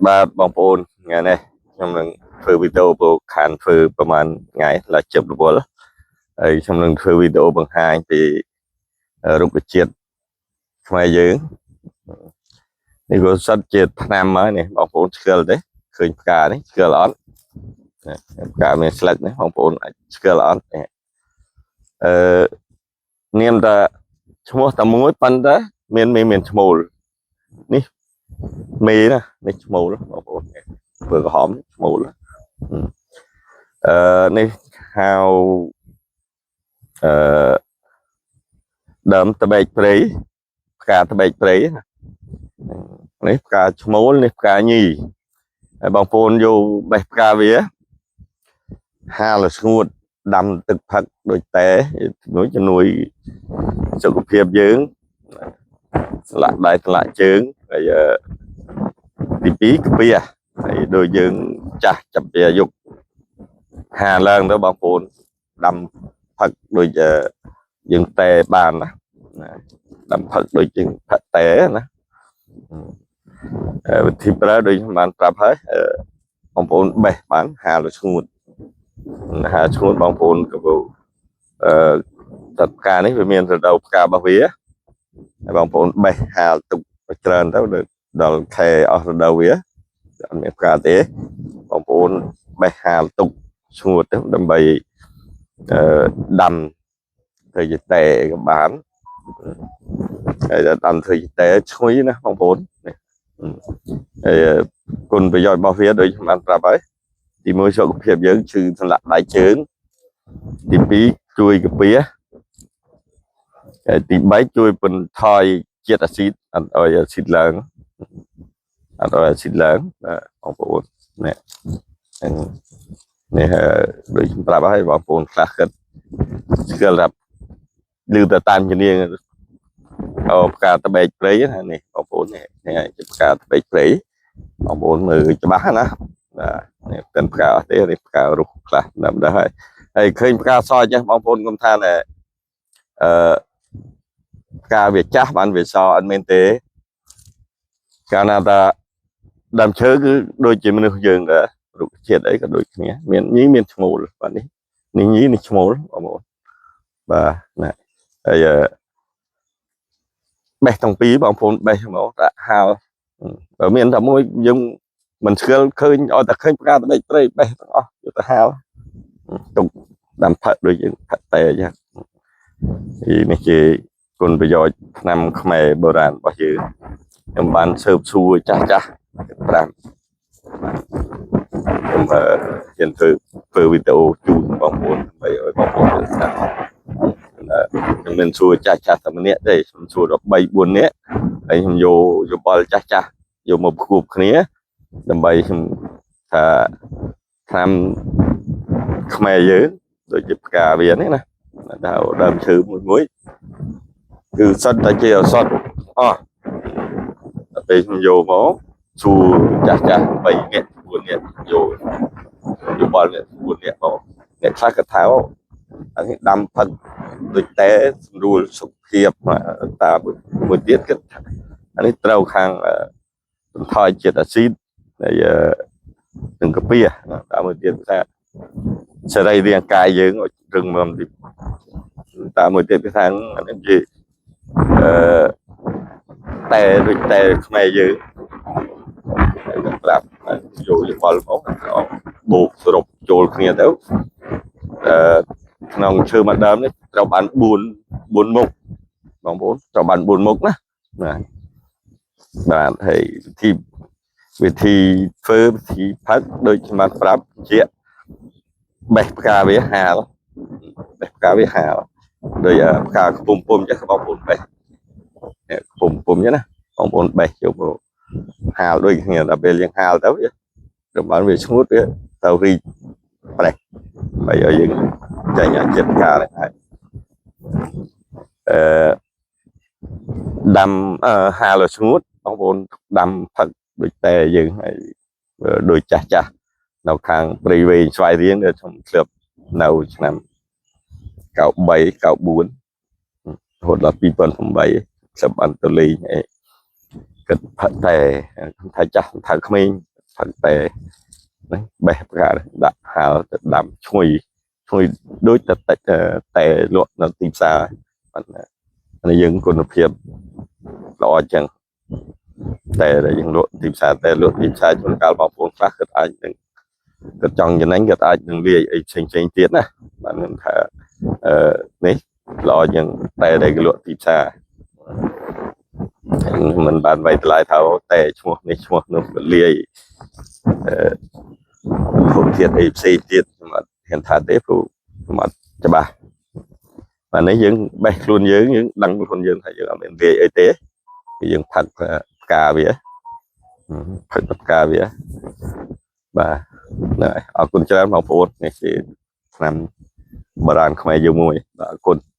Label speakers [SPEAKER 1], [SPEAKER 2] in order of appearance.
[SPEAKER 1] បាទបងប្អូនថ្ងៃនេះខ្ញុំនឹងធ្វើវីដេអូព្រោះខានធ្វើប្រហែលថ្ងៃឡាជិបរវល់ហើយខ្ញុំនឹងធ្វើវីដេអូបង្ហាញពីរុក្ខជាតិខ្មែរយើងនេះក៏សិតជាថ្នាំហើយនេះបងប្អូនស្គាល់ទេឃើញផ្កានេះស្គាល់អត់នេះផ្កាមានស្លឹកនេះបងប្អូនអាចស្គាល់អត់នេះអឺនាមតែឈ្មោះតែមួយប៉ុន្តែមានមានមានឈ្មោលនេះមេណានេះឈ្មោលបងប្អូននេះធ្វើក្រហមឈ្មោល នេះហៅអឺដើមត្បេកព្រៃផ្កាត្បេកព្រៃណានេះផ្កាឈ្មោលនេះផ្កាញីហើយបងប្អូនយកបេះផ្កាវាហាលឲ្យស្ងួតដាំទឹកផឹកដូចតែមួយជំនួយសុខភាពយើងស្លាក់ដៃស្លាក់ជើងហើយទី2កាពះហើយដូចយើងចាស់ចាប់ពីអាយុ50ឡើងទៅបងប្អូនដាំផឹកដូចយើងតែបានណាដាំផឹកដូចយើងផឹកតែណាវិធីប្រើដូចខ្ញុំបានប្រាប់ហើយបងប្អូនបេះបានហាលឲ្យស្ងួតហាលស្ងួតបងប្អូនក៏អឺតផ្កានេះវាមានរដូវផ្ការបស់វាហើយបងប្អូនបេះហាលទុកច្រើនទៅដល់ខែអស់រដូវវាអត់មានផ្កាទេបងប្អូនបេះហាលទុកស្ងួតទៅដើម្បីអឺដាំធ្វើជាតែក៏បានហើយដាំធ្វើជាតែឈ្ងុយណាបងប្អូននេះហើយគុណប្រយោជន៍របស់វាដូចខ្ញុំបានប្រាប់ហើយទី1សុខភាពយើងឈឺសន្លាក់ដៃជើងទី2ជួយកាពះហើយទី3ជួយបន្ថយជាតិអាស៊ីតអត់ឲ្យអាស៊ីតឡើងអត់ឲ្យអាស៊ីតឡើងបាទបងប្អូននេះនេះដូចខ្ញុំប្រាប់ហើយបងប្អូនខ្លះគិតស្គាល់ថាឮតែតាមជំនាញអូផ្កាត្បេកព្រៃណានេះបងប្អូននេះនេះជាផ្កាត្បេកព្រៃបងប្អូនមើលច្បាស់ណាបាទនេះមិនផ្កាអត់ទេនេះផ្ការុះខ្លះដល់ដល់ហើយហើយឃើញផ្កាសចេះបងប្អូនកុំថាណែអឺផ្កាវាចាស់បានវាសអត់មែនទេកាលណាតាដើមឈើគឺដូចជាមនុស្សយើងដែររុក្ខជាតិអីក៏ដូចគ្នាមានញីមានឈ្មោលបាទនេះនេះញីនេះឈ្មោលបងប្អូនបាទណាហើយបេះទាំងពីរបងប្អូនបេះមកដាក់ហាលបើមានតែមួយយើងមិនស្គាល់ឃើញឲ្យតែឃើញផ្កាត្បេកព្រៃបេះទាំងអស់យកទៅហាលទុកដាំផឹកដូចយើងផឹកតែអញ្ចឹងនេះជាគុណប្រយោជន៍ថ្នាំខ្មែរបុរាណរបស់យើងខ្ញុំបានស៊ើបសួរចាស់ចាស់ប្រាំខ្ញុំហ៊ានធ្វើធ្វើវីដេអូជូនបងប្អូនដើម្បីឲ្យបងប្អូនស្ដាប់ខ្ញុំមិនសួរចាស់ចាស់តែម្នាក់ទេខ្ញុំសួរដល់3 4នាក់ហើយខ្ញុំយកយោបល់ចាស់ចាស់យកមកគួបគ្នាដើម្បីខ្ញុំថាថ្នាំខ្មែរយើងដូចជាផ្កាវានេះណាដើមឈើមួយមួយគឺសុទ្ធតែជាឱសថអស់ដល់ពេលខ្ញុំយកមកសួរចាស់ចាស់3នាក់4នាក់យកយោបល់អ្នក4នាក់មកអ្នកខ្លះក៏ថាអានេះដាំផឹកដូចតែស្រួលសុខភាពតាមួយទៀតគិតថាអានេះត្រូវខាងបន្ថយជាតិអាស៊ីតហើយនឹងកាពះតាមមួយទៀតថាសរីរាង្គកាយយើងឲ្យរឹងមាំទីតាមមួយទៀតគេថាអានេះជាអឺតែដូចតែខ្មែរយើងហើយក៏ប្រាប់យកយោបល់មកបូកសរុបចូលគ្នាទៅអឺក្នុងឈើមួយដើមនេះត្រូវបាន4មុខបងប្អូនត្រូវបាន4មុខណាណាបាទហើយវិធីវិធីធ្វើវិធីផឹកដូចខ្ញុំបានប្រាប់ជាបេះផ្កាវាហាលបេះផ្កាវាហាលដូចផ្កាខ្ពុំពុំចឹងបងប្អូនបេះខ្ពុំពុំចឹងណាបងប្អូនបេះយកមកហាលដូចគ្នាដល់ពេលយើងហាលទៅវាទៅបានវាឈ្ងួតវាទៅរីកប្រេះដើម្បីឲ្យយើងចេញអាជាតិផ្កានេះហើយអឺដាំហាលឲ្យស្ងួតបងប្អូនដាំផឹកដូចតែយើងហើយដូចចាស់ចាស់នៅខាងព្រៃវែងស្វាយរៀងដែលខ្ញុំធ្លាប់នៅឆ្នាំ93 94រហូតដល់2008ធ្លាប់បានទៅលេងអីគិតផឹកតែខ្ញុំថាចាស់ថាក្មេង ផឹកតែហ្នឹងបេះផ្កាដាក់ហាលទៅដាំឈ្ងុយឈ្ងុយដូចតែតិចតែលក់នៅទីផ្សារបាទនេះយើងគុណភាពល្អអញ្ចឹងតែដែលយើងលក់ទីផ្សារតែលក់ទីផ្សារជួនកាលបងប្អូនខ្លះគាត់អាចនឹងគាត់ចង់ចំណេញគាត់អាចនឹងលាយអីផ្សេងផ្សេងទៀតណាបាទខ្ញុំថាអឺនេះល្អជាងតែដែលគេលក់ទីផ្សារមិនបានវាយតម្លៃថាតែឈ្មោះនេះឈ្មោះនោះក៏លាយអឺធំទៀតអីផ្សេងទៀតខ្ញុំអត់ហ៊ានថាទេព្រោះខ្ញុំអត់ច្បាស់បាទនេះយើងបេះខ្លួនយើងយើងដឹងខ្លួនយើងថាយើងអត់មានលាយអីទេគឺយើងផឹកផ្កាវាផឹកផ្កាវាបាទហ្នឹងហើយអរគុណច្រើនបងប្អូននេះជាឆ្នាំបុរាណខ្មែរយើងមួយបាទអរគុណ។